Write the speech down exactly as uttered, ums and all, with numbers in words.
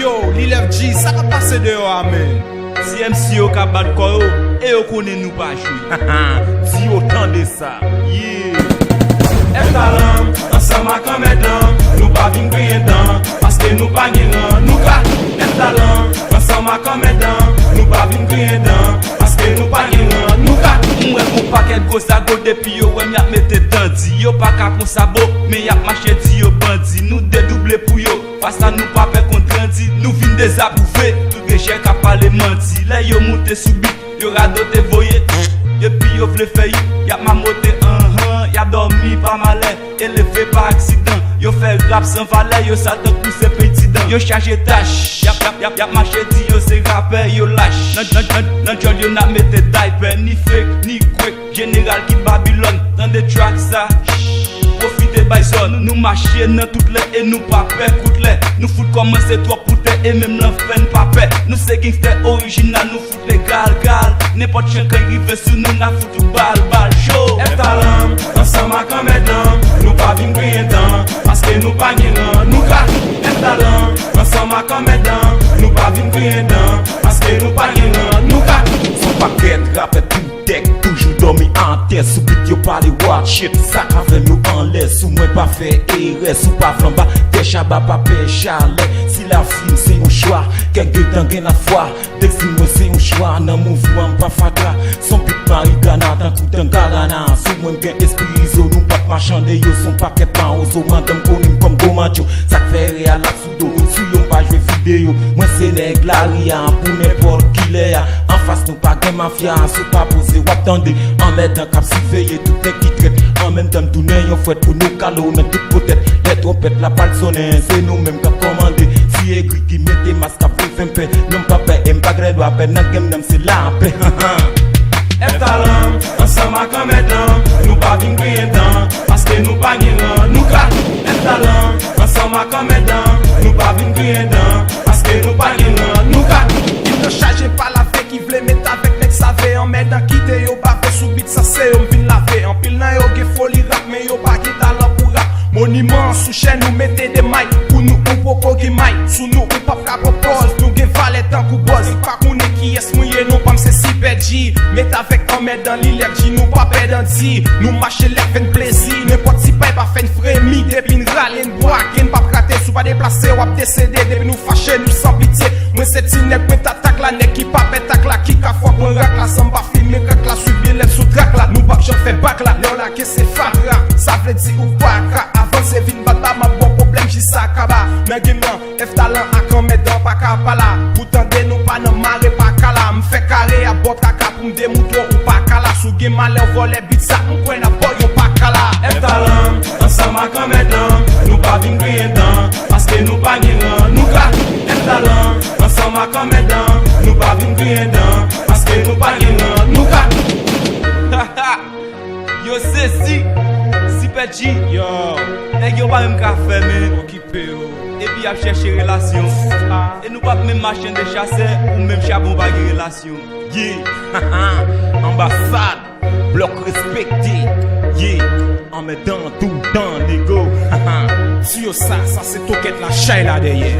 Yo, Lil F G, sa k ap pase deyò a, menn? Ti M C yo ka bat kò yo, e yo konnen nou pa jwe. Di yo tande sa. Yeah. F Talan, ansanm ak Anmèdan, nou pa vin griyen dan, paske nou pa gen ran. Nou ka F Talan, ansanm ak Anmèdan, nou pa vin griyen dan, paske nou pa gen ran. Nou ka. M wè gon pakèt gwo zago, depi yo wè m y ap mete dan di. Yo pa ka konsa bro, men y ap mache di yo bandi. Nou dedouble pou yo. Fas la nou pa pè kont grandi, nou vin dezapwouve. Tout gen chè k ap pale manti. Lè yo moute sou bit, yo radote voye. Epi yo vle fè y, y ap mamote, anhan, y ap dòmi pa malè, eleve pa aksidan. Yo fè rap san valè, yo sal tankou se peyi Tidan. Yo chaje tach, y ap, y ap, y ap, y ap mache di yo se rapè, yo lach. Nan, nan, nan, nan djòl yo n ap mete daypè, ni fake, ni kwek. Jeneral ki Babilòn, tande track sa. Pwofite bay zòn. Nou mache nan tout lè e nou pa pè kout lè. Nou fout kòmanse twòp pou tè e menm lanfè n pa pè. Nou se gangstè orijinal, nou fout legal, gal. Nenpòt jan k rive sou nou, n ap fout ou bal, bal cho. F Talan, ansanm ak Anmèdan, nou pa vin griyen dan, paske nou pa gen ran. Nou ka F Talan, ansanm ak Anmèdan, nou pa vin griyen dan, paske nou pa gen ran. Nou ka. Son pakèt rapè tou Tèk toujou dòmi atè, sou bit yo pale watch it. Sa k avè m yo anlè, sou mwen pa fè erè, sou pa flanba, tè chaba pa pè chalè. Si lavi m se yon chwa, kèk de tan gen lafwa. Destin mwen se yon chwa, nan mouvman m pa fatra. Son bit marigana tankou tangarana, sou mwen m gen espri izo, nou p ap machande yo, son pakèt mawozo, madanm konnen m kòm gwo matcho. Sa k fè reyal ap sou do, sou yo m pa jwe videyo, mwen se nèg lari a, pou nenpòt kilè a, anfas nou pa gen mafya, si w pa poze w ap tande. Anmèdan k ap siveye tout nèg ki trèt. An menm tan n tounen yon fwèt pou nou kale w nan tout potèt. Lè twonpèt la pral sonnen, se nou menm k ap kòmande. Si egri ki mete mas k ap leve m pè, non m pa pè e m pa grèl w apè nan game nan m se lapè. F Talan, ansanm ak Anmèdan, nou pa vin griyen dan, paske nou pa gen ran. Nou ka F Talan, ansanm ak Anmèdan, nou pa vin griyen dan, paske nou pa gen ran. Nou ka. Vin nan chaje pa lave ki vle met avèk nèg save. Anmèdan kite yo bave sou bit sa, se yo m vin lave. Anpil nan yo gen foli rap, men yo pa gen talan pou rap. Moniman an sou chè nou mete de may. Pou nou ou poko gen may. Sou nou ou p ap ka pran pòz. Nou gen valè tankou bòz. Ou pa konnen kiyès mwen ye, non pa m se Sipè G. Met avèk Anmèdan, Lil F G, nou pa pè dan di. Nou mache lè fè n plezi. Nenpòt ti pay pa fè n fremi. Depi n rale n bwake, n p ap rate. Si w pa deplase, w ap desede. Depi nou fache, nou san pitye. Mwen se ti nèg mwen t atak la, nèg ki pa pè tak la, ki ka fwa pran rak la, san m pa filme krak la, swiv byen lè n sou trak la, nou p ap janm fè bak la, lè w lage se fatra, sa vle di ou pa ka avanse, vin bat ba m ap ba w pwoblèm jis sa kaba, nan game nan, F Talan ak Anmèdan pa ka pa la, pou tande nou pa nan mare pa ka la, m fè kare a bò traka pou m demoutre w ou pa ka la, si w gen malè w vòlè bit sa, m kwè n ap ba w yon pa ka la, F Talan, ansanm ak Anmèdan, nou pa vin griyen dan, paske nou pa gen ran, nou ka, F Talan, ansanm ak Anmèdan, nou pa vin griyen dan, paske nou pa gen ran, nou ka. Yo sezi, Sipè G, yo, nèg yo pa menm ka fè men okipe yo, epi y ap chèche relasyon, e nou p ap menm machann de chasè, ou menm chabon pa gen relasyon. Yeah, anbasad, blòk respekte, yeah, Anmèdan toutan, nego. Tiyo sa, sa se tokèt la chay la dèyè.